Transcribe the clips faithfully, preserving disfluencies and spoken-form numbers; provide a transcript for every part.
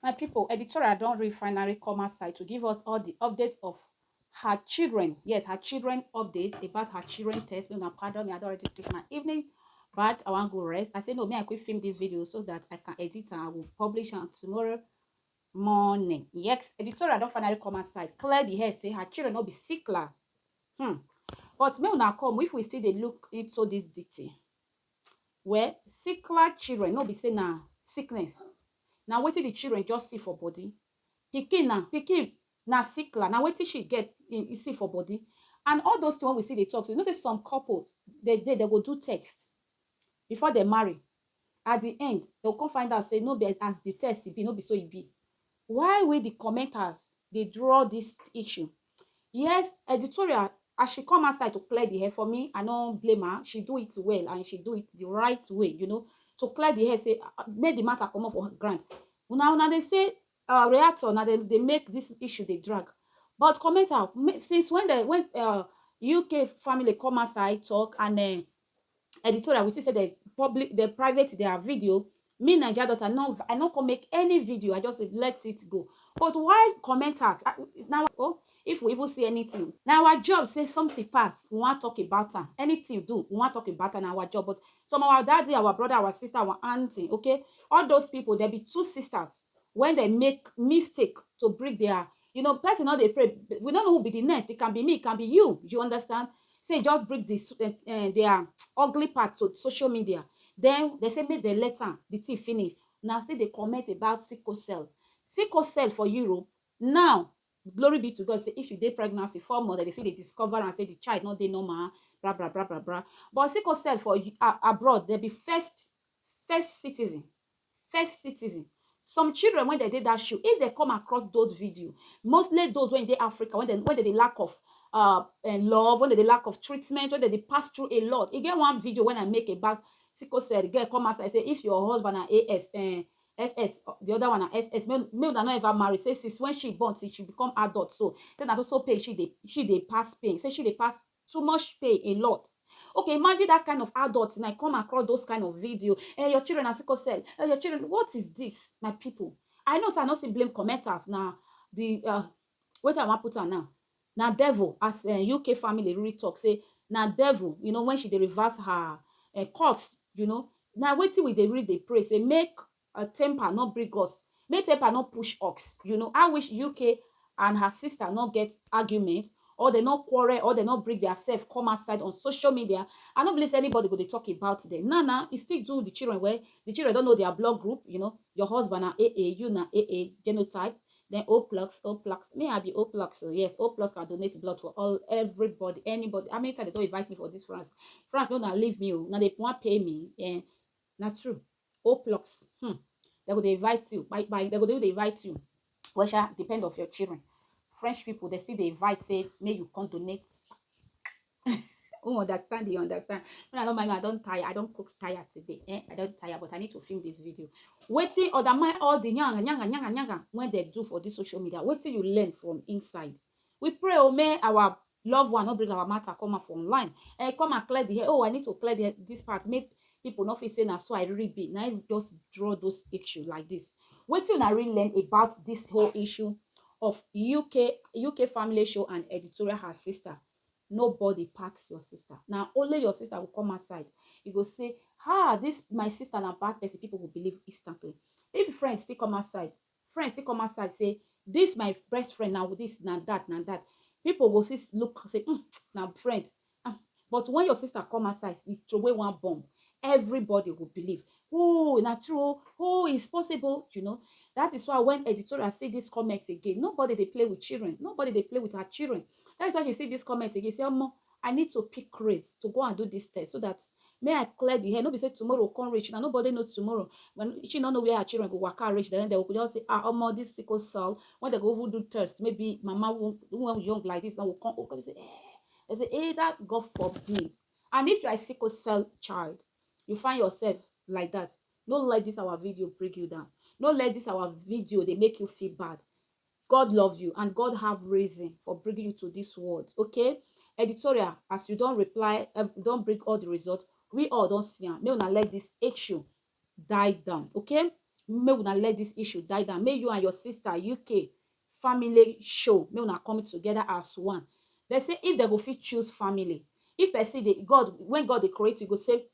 My people, editorial don read finally come outside to give us all the update of her children. Yes, her children update about her children test. Make una pardon me, I don already take my evening bath. I wan go rest. I say no, me I quick film this video so that I can edit and I will publish am tomorrow morning. Yes, editorial don finally come outside, clear the air, say her children no be sickler. Hmm. But make una come, if we still dey look into this detail, well, sickler children no be say na sickness. Na wetin the children just see for body. Pikin na pikin na sickler. Na wetin she get e e see for body. And all those things wey we see dey talk so, you know say some couples dey dey, dem go do test before dem marry. At the end, dem go come find out say no be as the test e be, no be so e be. Why we the commenters dey draw this issue? Yes, editorial, as she come outside to clear the air, for me, I no blame her. She do it well and she do it the right way, you know, to clear the air, say, ah, ah, make the matter comot for ground. Una una dey say, uh, reactor, na dem dey make this issue dey drag. But commenter, ma- since when the when uh, U K family come outside talk and uh, editorial, we see say the public, the private their video. Me, Naija daughter, no, I no come make any video. I just let it go. But why commenter? Ah, now, oh, if we even see anything, now our job say something pass, we wan talk about am. Anything you do, we wan talk about am. Na our job. But some of our daddy, our brother, our sister, our auntie, okay, all those people, there be two sisters when they make mistake to bring their, you know, person no dey pray. We don't know who be the next. It can be me, it can be you. You understand? Say just bring this uh, their ugly part to social media. Then they say make they let am the thing finish. Now say they comment about sickle cell. Sickle cell for Europe now. Glory be to God. Say if you dey pregnancy four months, they feel they discover and say the child not dey normal. Blah blah blah blah blah. But sickle cell for uh, abroad, they be first first citizen. First citizen. Some children when they did that shoe, if they come across those video, mostly those when they Africa, when they when they dey lack of uh and love, when they dey lack of treatment, when they dey pass through a lot. E get one video when I make about sickle cell, the girl come outside say if your husband na A S, eh, S S, uh, the other one na S S, make make una no ever marry. Say since when she born till she become adult, so say na so so pain she dey she dey pass pain. Say she dey pass too much pain a lot. Okay, imagine that kind of adult na come across those kind of video. Eh, your children are sickle cell. Eh, your children, what is this, my people? I know say I no still blame commenters na the uh, wetin I wan put am now. Na devil, as uh, U K family really talk say na devil. You know when she dey reverse her uh, court, you know na wetin we dey really dey pray say make uh, temper no bring us, make temper no push us. You know I wish U K and her sister no get argument or they no quarrel or they no bring their self come outside on social media. I no believe say anybody go dey talk about them. Now now e still do the children well. The children don't know their blog group. You know your husband na A A, you na A A genotype. Then O plus, O plus. Me, I be O plus. So yes, O plus can donate blood for all everybody, anybody. How many times they don't invite me for this France? France, no, now leave me. Oh. Now they want pay me. Yeah, not true. O plus. Hmm. They go they invite you. By by they go they invite you. Well, shall depend of your children. French people, they still they invite say may you come donate. Who understand, they understand. When I don't mind, I don't tire. I don't cook tire today. Eh? I don't tire, but I need to film this video. Waiting, undermine all the nyanga, nyanga, nyanga, nyanga when they do for this social media. Waiting you learn from inside. We pray, oh, may our loved one not bring our matter come up online and come and clear the hair. Oh, I need to clear the, this part. Make people not feel say na so I really be. Now I just draw those issues like this. Waiting I really learn about this whole issue of U K U K family show and editorial her sister. Nobody packs your sister. Now only your sister will come outside. You go say, ah, this my sister na bad person. People will believe instantly. If friends still come outside, friends still come outside say, this my best friend now, this na that na that. People go still look say, mm, na friend. Ah, but when your sister come outside, you throw away one bomb. Everybody will believe. Oh, na true. Oh, it's possible. You know that is why when editorial see this comment again, nobody they play with children. Nobody they play with her children. That is why she see this comment again. Say, Omo, I need to pick race to go and do this test so that may I clear the hair. No be say tomorrow come reach. Now nobody know tomorrow. When she no know where her children go work out reach, then they will just say, ah, Omo, this sickle cell. When they go even do test, maybe mama won't, who young like this now will come. Oh, they say, eh, they say, eh, that God forbid. And if you are a sickle cell child, you find yourself like that. No let this our video bring you down. No let this our video they make you feel bad. God love you and God have reason for bringing you to this world. Okay, editorial, as you don't reply, uh, don't bring all the result. We all don't see am. May una let this issue die down. Okay, Make una let this issue die down. Make you and your sister U K family show. Make una come together as one. They say if they go fit choose family, if person dey God, when God dey create you, go say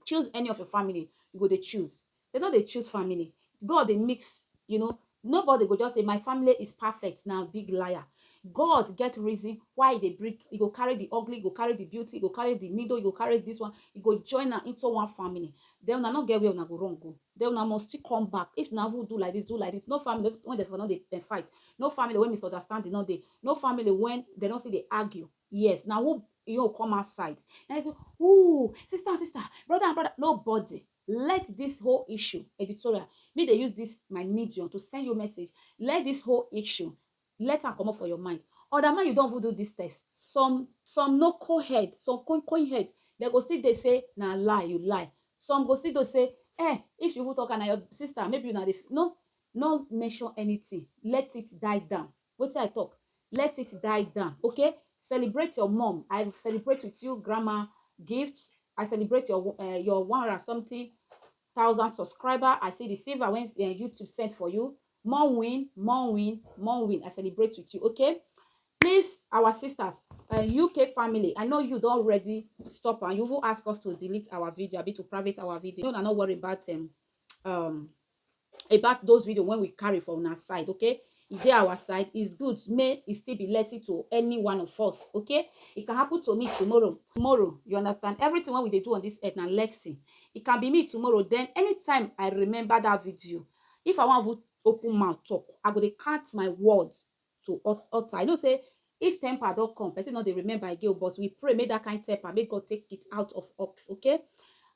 choose any of your family, you go dey choose. They no dey choose family. God dey mix, you know. Nobody go just say my family is perfect. Now big liar. God get reason why they bring. He go carry the ugly, he go carry the beauty, he go carry the needle, he go carry this one, he go join am into one family. Then una no get where una go run go. Then una must still come back. If na who do like this, do like this. No family when they for no dey eh, fight. No family when misunderstanding no dey. No family when they don't see they argue. Yes, now who you know come outside. And I say, ooh, sister and sister, brother and brother, nobody. Let this whole issue, editorial, me they use this my medium to send you message. Let this whole issue, let am comot for your mind. Other man, you don even do this test. Some some no cool head, some coin coin head. They go still dey say na lie, you lie. Some go still dey say, eh, if you even talk and na your sister, maybe you na the f- no, no mention anything. Let it die down. Wetin I talk? Let it die down. Okay? Celebrate your mom. I celebrate with you, Grandma Gift. I celebrate your uh, your one or something thousand subscriber. I see the silver when uh, YouTube sent for you. More win, more win, more win. I celebrate with you. Okay? Please, our sisters, uh, U K family, I know you don't already stop and you will ask us to delete our video, be to private our video. No, no, not worry about them. Um, about those video when we carry for our side, okay? If they our side, it's good. May it still be lesson to any one of us, okay? It can happen to me tomorrow. Tomorrow, you understand? Everything what we dey do on this earth na lesson. It can be me tomorrow. Then anytime I remember that video, if I want to open mouth talk, I go dey count my words to utter. I know say if temper don't come, person not they remember again, but we pray make that kind temper make God take it out of us, okay?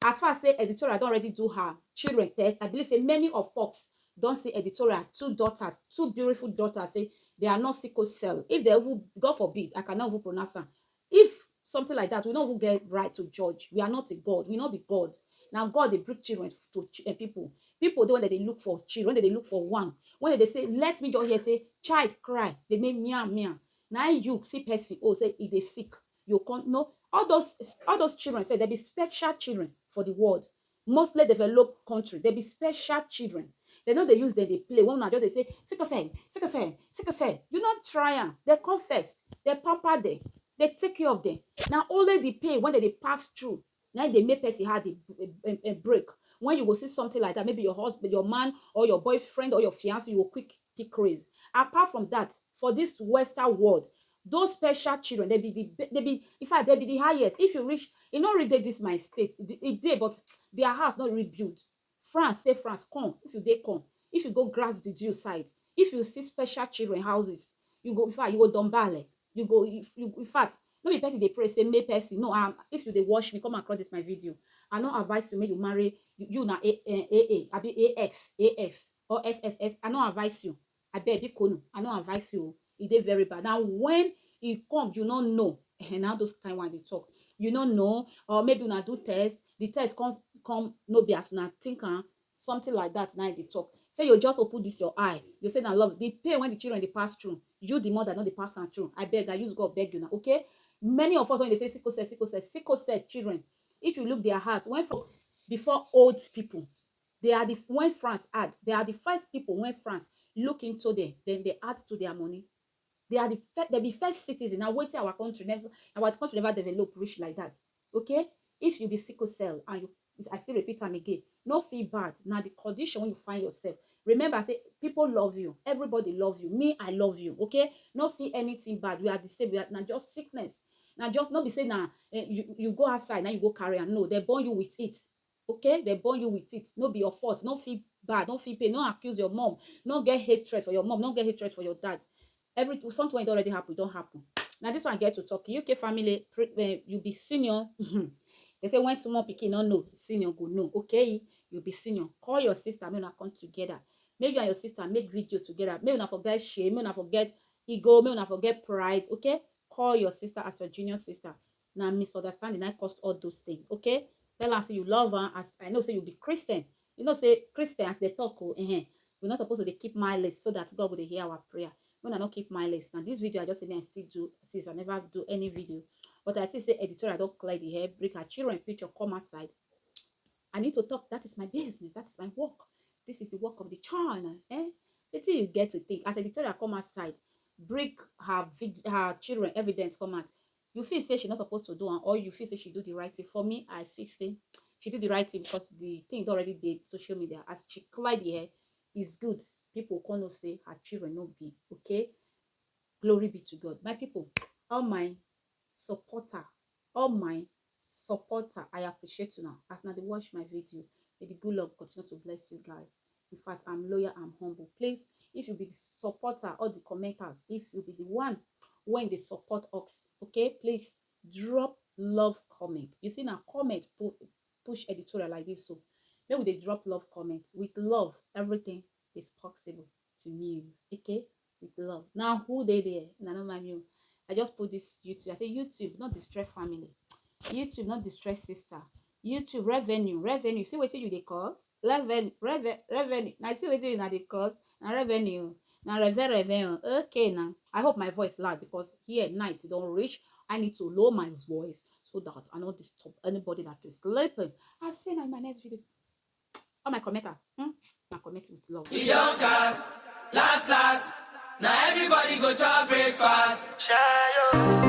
As far as say editorial don't already do her children test, I believe say many of us don't see editorial two daughters, two beautiful daughters say they are not sickle cell. If they even, God forbid, I cannot even pronounce them. If something like that, we don't even get right to judge. We are not a God. We not be God. Now God they bring children to ch- uh, people. People they when they look for children, they look for one. When they say, let me just hear say child cry, they make meow meow. Now you see person oh say if they sick, you can't know all those all those children say they be special children for the world. Mostly developed country, they be special children. They know they use them, they play. One another they say sickle cell, sickle cell, sickle cell. You not try am. They come first. They pamper them. They take care of them. Now only the pain when they, they pass through, now they make person heart a, a, a break. When you go see something like that, maybe your husband, your man, or your boyfriend, or your fiance, you will quick kick crazy. Apart from that, for this Western world, those special children, they be the be- they be in fact they be the highest. If you reach, you not read this my state, it it dey, but their house not rebuild. France, say France, come. If you dey come, if you go grass the dew side, if you see special children houses, you go in fact you go dombale. You go if you in fact no be person they pray say may person no um if you they watch me come across this my video, I no advise you make you marry you, you na a a a a abi ax ax or sss. I no advise you. I beg you kono. I no advise you. E dey very bad. Now when e come, you no know. Eh, now those kind one they talk. You no know, or maybe una do test. The test come come no be as una think am. Something like that. Now they talk. Say you just open this your eye. You say na love. The pain when the children they pass through, you the mother not the pass am through. I beg. I use God beg you now. Okay. Many of us when they say sickle cell, sickle cell, sickle cell children. If you look their house, when for before old people, they are the when France add, they are the first people when France look into them, then they add to their money. They are the first, they be first citizen. Now wait till our country never our country never develop rich like that. Okay? If you be sickle cell and you I still repeat am again, no feel bad. Now the condition when you find yourself. Remember, say people love you, everybody love you. Me, I love you. Okay? No feel anything bad. We are the same. We are now just sickness. Now just not be say now eh, you, you go outside, now you go carry am. No, they born you with it. Okay, they born you with it. No be your fault. No feel bad. No feel pain. No accuse your mom. No get hatred for your mom. No get hatred for your dad. Every something don't already happen. Don't happen. Now this one get to talk. U K family, pre- eh, you be senior. They say when small pikin no know, senior go know. Okay, you be senior. Call your sister. May una come together. Make you and your sister make video together. May una forget shame. May una forget ego. May una forget pride. Okay, call your sister as your junior sister. Now misunderstanding I caused all those things. Okay, tell her say you love her as I know say you be Christian. You know say Christian as they talk oh, eh, we're not supposed to dey keep my list so that God will hear our prayer. When I don't keep my list, now this video I just say me I still do since I never do any video. But I still say editorial don't clear the hair, break her children picture, come outside. I need to talk. That is my business. That is my work. This is the work of the channel. Eh? Wetin you get to think? As Editorial come outside, bring her vid- her children evidence come out. You feel say she not supposed to do am, or you feel say she do the right thing? For me, I feel say she do the right thing because the thing don already dey social media. As she clear the air, it's good. People come know say her children no be okay. Glory be to God. My people, all my supporter, all my supporter, I appreciate you now. As now they watch my video, may the good Lord continue to bless you guys. In fact, I'm loyal, I'm humble. Please, if you be the supporter or the commenters, if you be the one when they support us, okay, please drop love comment. You see now, comment pu- push Editorial like this, so maybe they drop love comment. With love, everything is possible to me, okay? With love. Now, who they there? Na no mind you. I just put this YouTube. I say, "YouTube, not distress family. YouTube, not distress sister. YouTube, revenue, revenue." See what you they cause? Revenue, revenue, revenue. Now, see what you now they cause? Now, revenue. Now, revenue, revenue. Okay, now. I hope my voice loud because here night don't reach. I need to lower my voice so that I not disturb anybody that is sleeping. I say now in my next video. All my commenter, hmm? My comment with love. E don cast, last last, na everybody go chop breakfast. Shayo.